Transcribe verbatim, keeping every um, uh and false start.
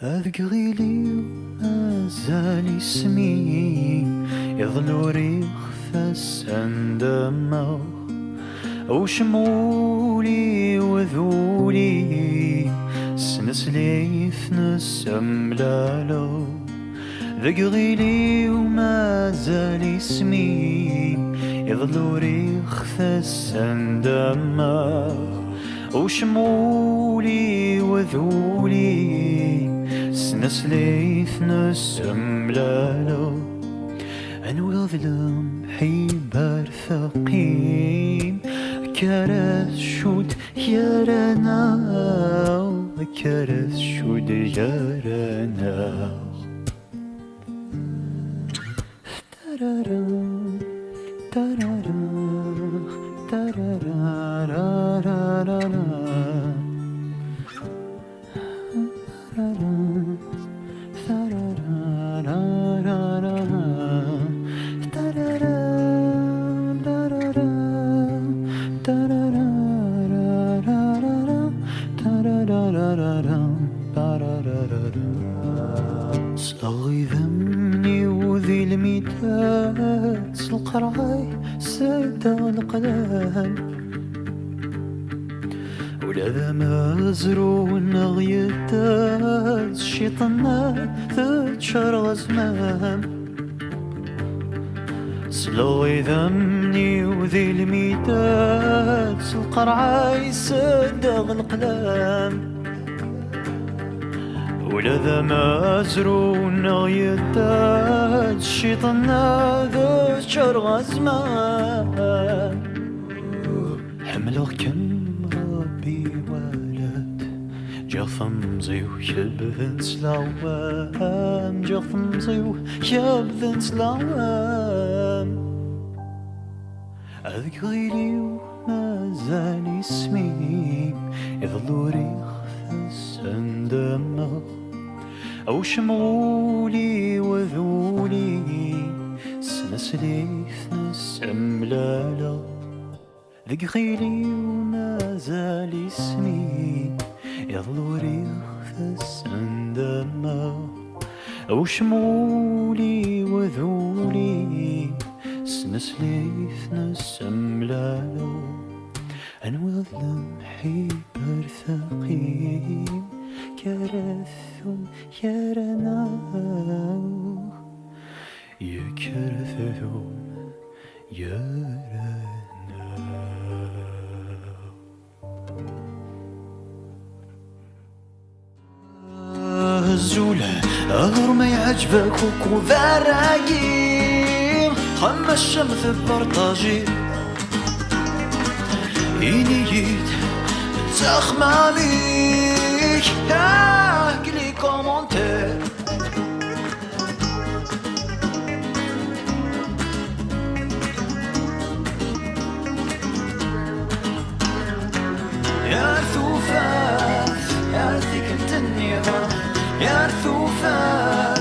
Deg iɣil-iw mazal isem-im, iḍelli ur ixfes anda mmeɣ. Ucmul-iw d ul-im, s tneslit nessemlaleɣ. Deg iɣil-iw mazal isem-im, iḍelli ur ixfes anda mmeɣ. Ucmul-iw d ul-im, s tneslit nessemlaleɣ. Anwa d lemḥibba ar teqqim, kkret cud gar-aneɣ, kkret cud gar-aneɣ. Tarara, tarara, tarara, tarara. Sɣiɣ idammen-iw di lmitat, s lqerɛay seddaɣ leqlam. Ula d amezruy-nneɣ yedda-d cciṭan ad teččar azmam. Sleɣ idammen-iw di lmitat, s lqerɛay seddaɣ leqlam. Ula d amezruy-nneɣ yedda-d cciṭan ad teččar azmam. Ḥemmleɣ-kem, Ṛebbi iwala-d. Ǧǧiɣ temẓi-w kebdent leɛwam, ǧǧiɣ temẓi-w kebdent leɛwam. Deg iɣil-iw mazal isem-im, iḍelli ur ixfes anda mmeɣ. Ucmul-iw d ul-im, s tneslit nessemlaleɣ. Deg iɣil-iw mazal isem-im, iḍelli ur ixfes anda mmeɣ. Ucmul-iw d ul-im, s tneslit nessemlaleɣ. Anwa d lemḥibba ar teqqim, kkret cud gar-aneɣ, kkret cud gar-aneɣ. Azul, aḍur ma iɛǧeb-ak ukud ara yi, xemmacem tebberṭaji. Ini-yi-d d taxmam-ik, ah, deg les commentaires. Yar tufat, yar tikkelt nniḍen, yar tufat,